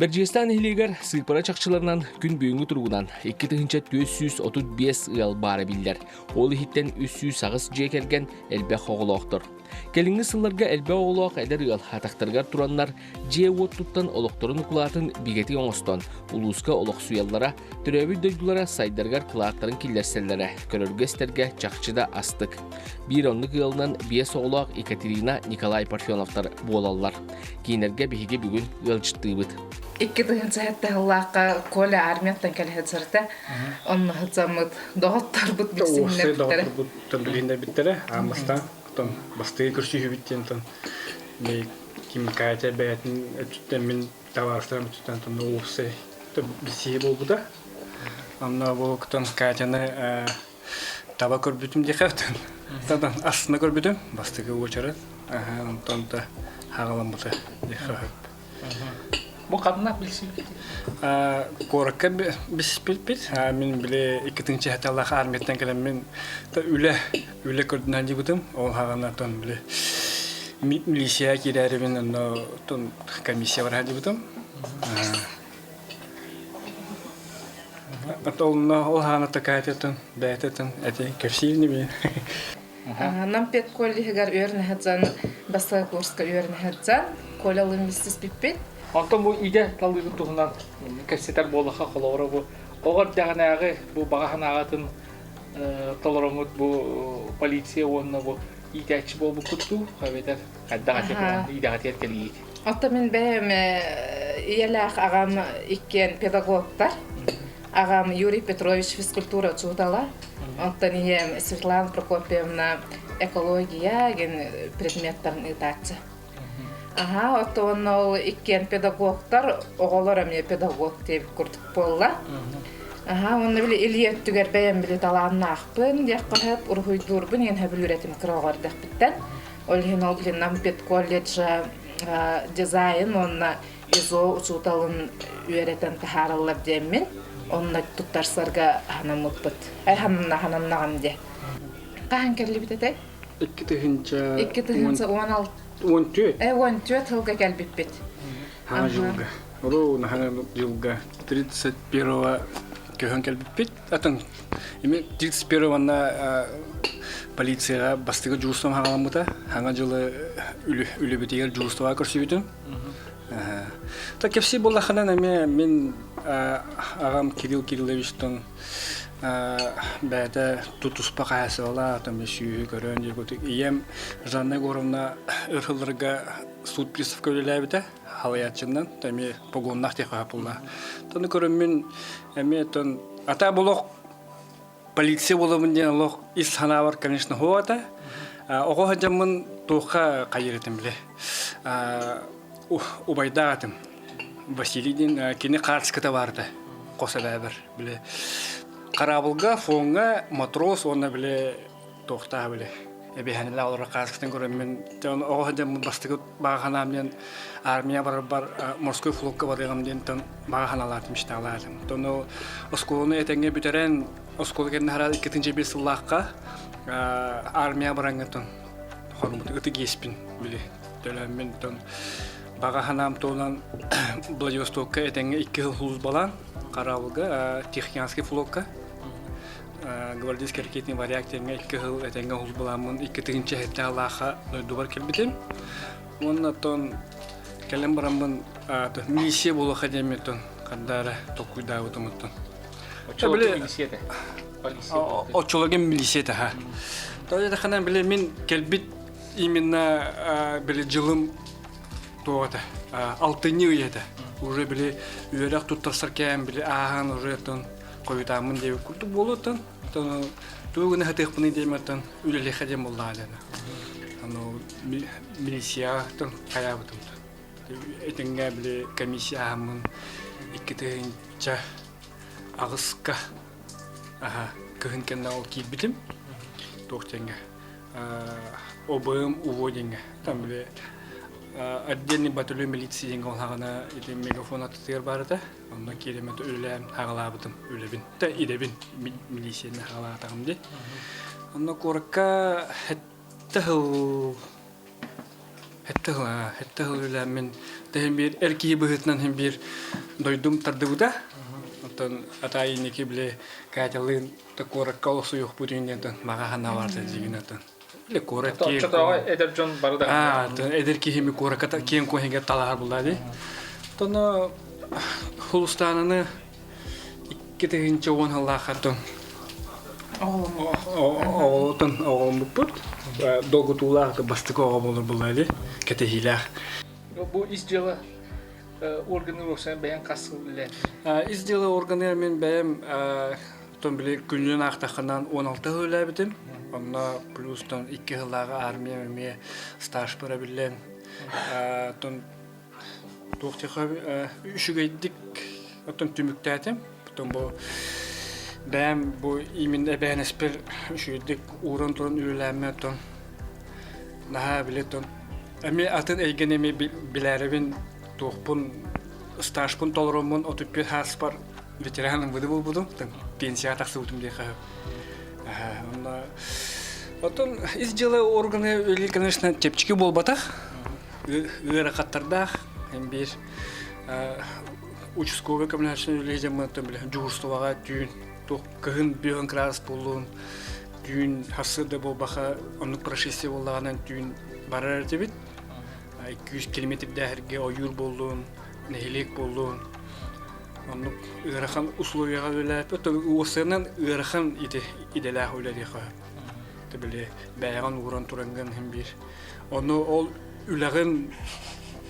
Бэрдьигэстээн нэһилиэгэр сыыппара чахчыларынан күн бүгүҥҥү туругунан 2435 ыал баара биллэр. Ол иһиттэн 308 дьиэ кэргэн элбэх оҕолоохтор. Кэлиҥҥи сылларга элбэх оҕолоох эдэр ыал атахтарыгар тураннар, дьиэ-уот туттан олохторун укулаатын бигэтик оҥостон, улууска олохсуйаллара, төрөөбүт дойдулара сайдарыгар кылааттарын киллэрсэллэрэ көрөргө-истэргэ чахчы да астык. Биир оннук ыалынан биэс оҕолоох Екатерина, Николай Парфеновтар буолаллар. Киинэргэ биһиги бүгүн ыалдьыттыыбыт. 2007 сыллаахха Коля армияттан кэлэ сылдьарта. Онно сылдьаммыт доҕотторбут билсиһиннэрбиттэрэ. Доҕотторбут билиһиннэрбиттэрэ. Аан бастаан оттон бастыгы көрсүһүүбүт диэн тон ким Катя бэйэтин өттүттэн мин табаарыстарым өттүттэн тон уопсай билсиһии буолбута. Онно бу тон Катяны таба көрбүтүм диэхэ тон астына көрбүтүм бастакы уочарат онтон да хаҕаламмыта диэхэ Бу ханна билсибит? Куоракка билсибиппит. Мин били иккитинчи хаталлаах армияттан кэлэммин үлэ үлэ көрдүнэн дьыбытым. Ол хаҕана тон били милиция киирээрибин онно тон комиссия бараа дьыбытым. Онно ол хаана такаатытын бэйэтин эти кэпсиирни би. Нам педколлеһыгар үөрэнэһэдзан бастакы курска үөрэнэһэдзан Колялыын билсиспиппит. Онтон бу идэ талыытын туһунан кэпсэтэр буоллахха холобура бу оҕо эрдэҕинээҕи бу баҕа санааҕытын толороҥҥут бу полиция уонна бу иитээччи буолбуккут дуу эбэтэр хайдах этэ идэҕитигэр кэлиигит? Оттон мин бэйэм ийэлээх аҕам иккиэн педагогтар. Аҕам Юрий Петрович физкультура учуутала. Онтон ийэм Светлана Прокопьевна экология диэн предметтарын ыытааччы. Аха, оттон ол иккиэн педагогтар, оҕолор эмиэ педагог диэбит курдук буолла. Аха, уонна били Илья өттүгэр бэйэм били талааннаахпын диэххэ сөп, уруһуйдуурбун иэн сөбүлүүр этим кыра оҕо эрдэхпиттэн. Ол иһин ол билин Нам педколледжа дизайн уонна ИЗО учууталын үөрэтэн таһаараллар диэммин, онно туттарсарга ханаммыппыт. Ай хананнаҕым диэ. Хаһан кэллибит этэй? 2000 2016 14. 14 сылга кэлбиппит. Хаҥа жылга. Уруу хаҥа жылга 31 көһөн кэлбиппит. Атын эми 31 манна полицияга бастакы дьуустан хаҥаламмыта. Хаҥа жылы үлэбитигэр дьуустуга көрсүбүтүм. Та кэпсии буоллаххынан эмиэ мин аҕам Кирилл Кирилловичтан бэйэтэ тутуспа хаһаайыстыбалаах, там сүүһү көрөн диэкутук ийэм Жанна Егоровна өр сылларга суд приставка үлэлээбитэ халайааччынан эмиэ погоннаах диэххэ буолла. Тону көрөммүн эмиэ тон ата болох полиция буолабын диэн олох ис санаабар конечно хуата. Оҕо сылдьаммын туохха хайыр этим биле. Убайдаах этим. Василий диэн кини хаартыската баарда хос эбээбэр били хараабылга фоҥҥа матрос уонна били туохтаах били эбиһэнилээх олорор хаартыскатын көрөммүн оҕо сылдьаммын бастакы баҕа санаам диэн армия барарбар морской флокка барыаҕым диэн баҕа санаалаатым мечталаатым тону оскуоланы этэҥҥэ бүтэрэн оскуола кэннэ хараал иккитинчи биир сыллаахха армия бараҥҥытын хорумут ытык иэспин били төлөөммүн тон Баҕа санаам туһунан Владивостокка этэҥҥэ икки сыл службалаан, хараабылга Тихоокеанский флокка гвардейский ракетный варяг диэҥҥэ икки сыл этэҥҥэ службалааммын икки тыһыынча сэттэ дойдубар кэлбитим. Уонна оттон кэлэн бараммын милиция буолуохха диэммин оттон ханна эрэ толкуйдаабытым оттон. Оччолорго милиция этэ. Оччолорго милиция этэ, ха. То били мин кэлбит именно били дьылым туох этэ алтынньы ый этэ уже били үөрэх туттарсар кэм били ааһан уже оттон хойутааммын диэбит курдук буолуоттан тугу гына сатыахпыный диэмэттэн үлэлиэххэ диэн буоллаҕа диэн аны милицияҕа хайаабытым этиҥҥэ били комиссия ааһаммын икки тыһыынча аҕыска аха кыһын кэннэ ол киирбитим туох диэҥҥэ ОБМ УВО диэҥҥэ там били отдельный батальон милиции диэҥҥэ олаҕына ити мегафон аттытыгар баар этэ онно киирэммит үлэлээн хаҕалаабытым үлэбин та идэбин милицияны хаҕалаатаҕым дии онно куоракка сэттэ сыл. Хэтте хыл, хэтте хыл үлээммин тэһин биир эр киһи быһыытынан хин биир дойдум тардыбыта. Оттон атай инники били Катялыын та куоракка олохсуйуохпут диэн маҕа хана барда дьигин отон. Били куорат киэн Оччотооҕу эдэр дьон бары да Аа, эдэр киһими куоракка киэн куоһига талаһар булла ди. Тоно Хулустаананы 2010 сыллаахаттан оҕолотон оҕоломмуппут. Долгутуулаах бастакы оҕо буолар буолла ди. Кэтэһиилээх. Бу ис дьыала органы уопсайан бэйэҥ хас сыл үлэлээтиҥ? Ис дьыала органы мин бэйэм тон били күнүнэн аахтаххынан 16 сыл үлэлээбитим. Онно плюстан 2 сыллааҕы армия эмиэ стажпар эбиллэн тон туох үчүгэйдик оттон түмүктээтим. Потом бу бэйэм бу именно эбээнэспэр үчүгэйдик ууран туран үлэлээммэ оттон наһаа били оттон эмиэ атын эйгэни эмиэ билээрэбин туохпун стажпын толороммун 35 сааспар ветеран МВД буолбутум пенсияҕа тахсыбытым диэхэ онно оттон ис дьыала органы үлэ конечно чэпчэки буолбатах ыарахаттардаах биир участковый көмөлөһөөччүнү үлэһи дьаммыттан билэ дьуһурстубаҕа түүн туох кыһын бүһөн кыраас буоллун түүн харсыарда буолбаха оннук происшествие буоллаҕынан түүн барар этибит 200 километрдээхэргэ ойуур буоллун нэһилиэк буоллун оннук ыарахан условияҕа үлэлээппит уопсайынан ыарахан ити идэлээх үлэлиэхэ били бэйэҕин ууран тураҥҥын иһин биир Ону ол үлэҕин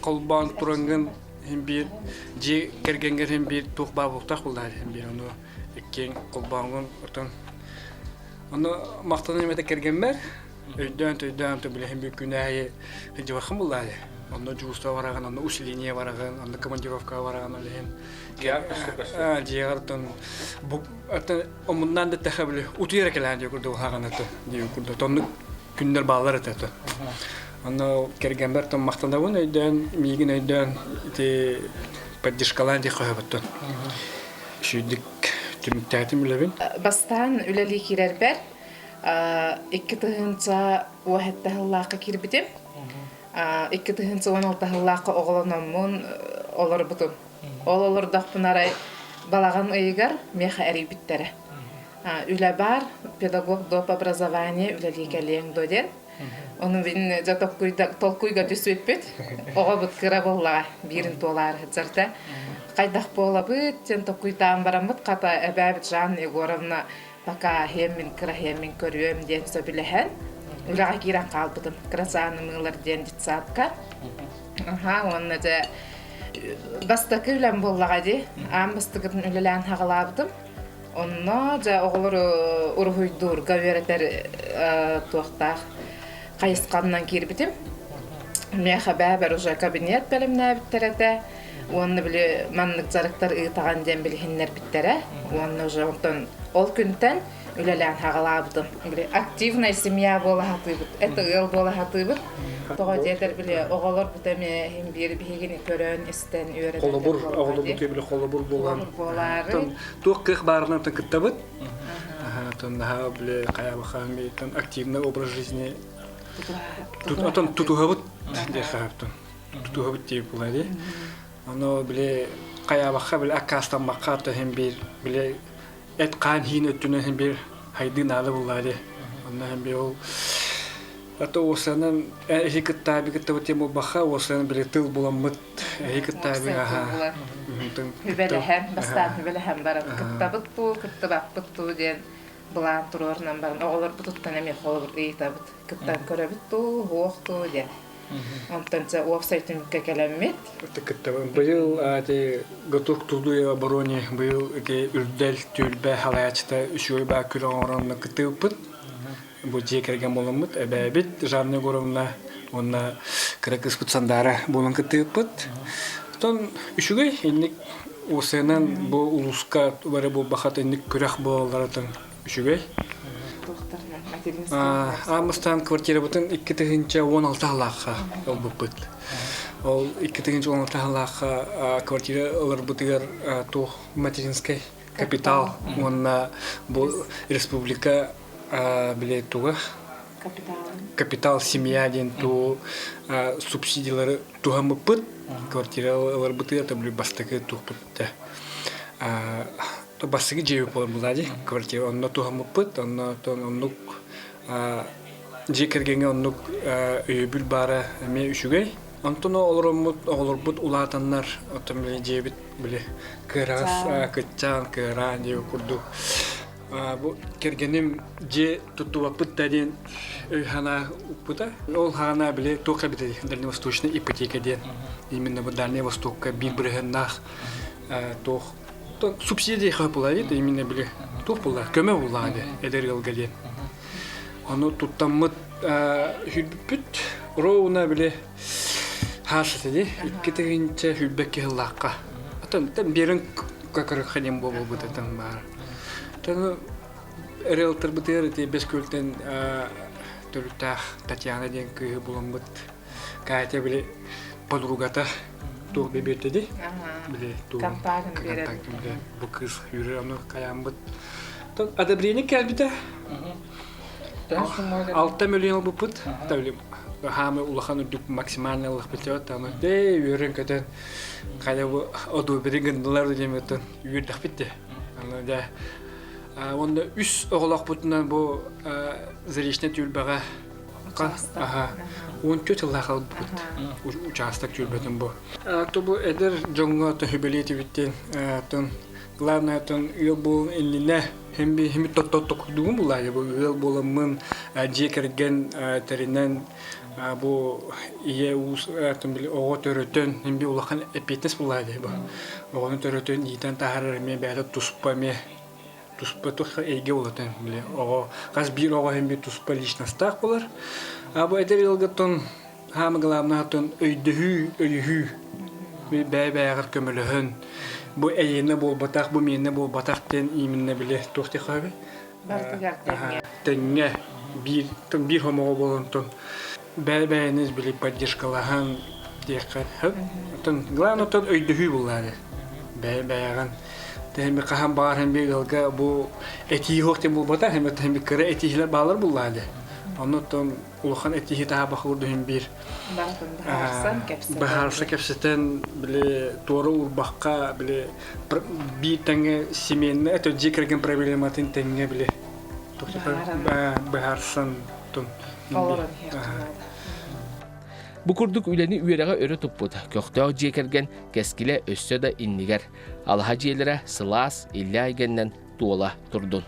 холбоон тураҥҥын иһин биир дьиэ кэргэҥҥэр иһин биир туох баа буолуохтаах буоллаҕа иһин биир ону иккиэн холбооҥҥун отон ону махтанан эмэтэ кэргэммэр өйдөөн төйдөөн то билэһин биир күн аайы сылдьыбаххын буоллаҕа онно дьуустуга бараҕын онно усиление бараҕын онно командировкаҕа бараҕын ол иһин дьиэҕэр оттон омуннаан да тэхэ били утуйар кэлээн диэ курдук хаҕан аты диэ курдук оннук күннэр бааллар этэ этэ. Онно кэргэммэр тон махтанабын өйдөөн, миигин өйдөөн ити поддержкалаан диэх хоһобуттан. Үчүйдик түмүктээтим үлэбин. Бастаан үлэлии киирэрбэр 2017 сыллаахха киирбитим. 2016 сыллаахха оҕолономмун олорбутум. Ол олордохпун арай балаҕан ыйыгар миэхэ эрийбиттэрэ. Үлэ баар, педагог доп образование үлэлии кэлиэҥ дуо диэн. Ону мин дьэ толкуйга түсүппүт. Оҕобут кыра буоллаҕа, биирин туолаары сылдьарда. Хайдах буолабыт диэн толкуйдаан бараммыт, хата эбээбит Жанна Егоровна пока иһиэммин кыра иһиэммин көрүөм диэн сөбүлэһэн үлэҕэ киирэн хаалбытым. Кырасаанымыылар диэн детсадка. Аха, уонна дьэ бастакы үлэм буоллаҕа дии. Аан бастакытын үлэлээн хаҕалаабытым. Онно дьэ оҕолору уруһуйдуурга үөрэтэр туохтаах хайысханан киирбитим. Миэхэ бэйэбэр уже кабинет бэлэмнээбиттэр этэ. Уонна били маннык дьарыктар ыытаҕын диэн билиһиннэрбиттэрэ. Уонна уже онтон ол күнтэн үлэлээн хаҕалаабытым. Били активная семья буола сатыыбыт, это ыал буола сатыыбыт. Тоҕо диэтэр били оҕолор бут эмиэ иһин биир биһигини көрөн, истэн, үөрэнэн Холобур, оҕолорбут били холобур буолан. Холобур буолаары. Туох кыах баарынан кыттабыт. Тон наһаа били хайабахаан активный образ жизни отон тутуһабыт диэхаптын тутуһабыт диэбит буолаа дии. Ону били хайаабахха били аккаастаммакка то иһин биир били эт-хаан иһин өттүнэн иһин биир хайдыы наада буоллаа дии. Онно иһин биир ол ато уосанан эһи кыттааби кыттабыт диэн буолбахха уосанан били тыл буламмыт эһи кыттааби аха Хүбэлэһэн, бастаан хүбэлэһэн баран кыттабыт дуу, кыттыбаппыт дуу диэн былаан туруорунан баран оҕолорбутуттан эмиэ холобур ыйытабыт. Кыттан көрөбүт дуу, суох дуу диэн. Онтон дьэ уопсай түмүккэ кэлэммит. Кыттабын. Быйыл ати готов к труду и обороне быйыл ити үрдэл түөлбэ халаячыта үчүгэй баа күрэх оҥоронно кыттыыппыт. Бу дьиэ кэргэн буоламмыт эбээбит Жанна Егоровна уонна кыра кыыспыт Сандаара буолан кыттыыппыт. Оттон үчүгэй инник уопсайынан бу улууска бары буолбахат инник күрэх буолалларатын үчүгэй. Аамыстаан квартирабытын 2016 сыллаахха ылбыппыт. Ол 2016 сыллаахха квартира ыларбытыгар туох материнскай капитал уонна бу республика били туга. Капитал семья диэн туу субсидиялары туһаммыппыт. Квартира ыларбытыгар там бастакы туохпут бастакы дьиэбит буолар буолаа дии квартира онно туһаммыппыт онно оннук дьиэ кэргэҥҥэ оннук өйөбүл баара эмиэ үчүгэй. Онтон олороммут оҕолорбут улаатаннар оттон били дьиэбит били кыараҕас кыччаан кыараан диэбит курдук бу кэргэним дьиэ туттубаппыт да диэн өй-санаа укпута. Ол хаана били туох эбитий дальневосточная ипотека диэн именно бу Дальний Востокка биир бырыһыаннаах туох субсидия хапылайыт именно били туох буолла көмө буллаҕа диэн эдэр ыалга диэн. Ону туттаммыт хүрбүппүт ровно били хаасата дии 2 тыһыынча сыллаахха. Атын биэрин какырыха диэн буолбут этэн баар. Таны риэлторбытыгар ити Бэс Күөлтэн төрүттээх Татьяна диэн кыыһы буламмыт Катя били подругата туох бибиэртэди били туох бу кыыс юрий ону кайааммыт одобрение кэлбитэ 6 миллион ылбыппыт хаамы улахан үрдүк максимальный ыллахпыт аны дэй үөрэн көтөн хайа бу одобри гыннылар диэметтен үөрдэхпит де аны дэ уонна үс оҕолоохпутунан бу Заречная түөлбэҕэ 14 сыллаах ылбыт учаастак түөлбэтин бу. То бу эдэр дьоҥҥо төһүбэлиэтибиттин тон главное тон ыал буолун иннинэ хэмби хими тоттоттокуйдугум булаайа бу ыал буоламмын дьиэ кэргэн тэринэн бу ийэ уус били оҕо төрөтөн хэмби улахан эппиэтинэс булаайа бу оҕону төрөтөн иитэн таһаарар эмиэ бэйэтэ туспа эмиэ туспа туох эйгэ улатан били оҕо хас биир оҕо иһин биир туспа личностаах буолар. А бу эдэр ыалгыттан хаама главное өйдөһүү, өйөһүү бэйэ-бэйэҕэр көмөлөһөн бу эйиэнэ буолбатах, бу миэнэ буолбатах диэн именно били туох диэххэ Бартыгар тэҥҥэ. Тэҥҥэ биир биир хомоҕо буолан бэйэ-бэйэни били поддержкалаһан диэххэ сөп. Оттон главное оттон өйдөһүү буллаары. Бэйэ-бэйэҕин тэһими хаһан баҕар һэм би ыалга бу этии суох диэн буолбата һэм тэһими кыра этиилэр баалар буллаады. Онно улахан этииһи таһаабах курдук биир быһаарсан кэпсэтэн быһаарса кэпсэтэн били туора урбахха били биир тэҥҥэ семейный это дьиэ кэргэн проблематын тэҥҥэ били быһаарсан олорон Бу курдук үлэни үөрэҕэ өрө туппут, көхтөөх дьиэ кэргэн кэскилэ өссө да иннигэр. Алаһа дьиэлэрэ сылаас, иллэ айгэннэн туола турдун.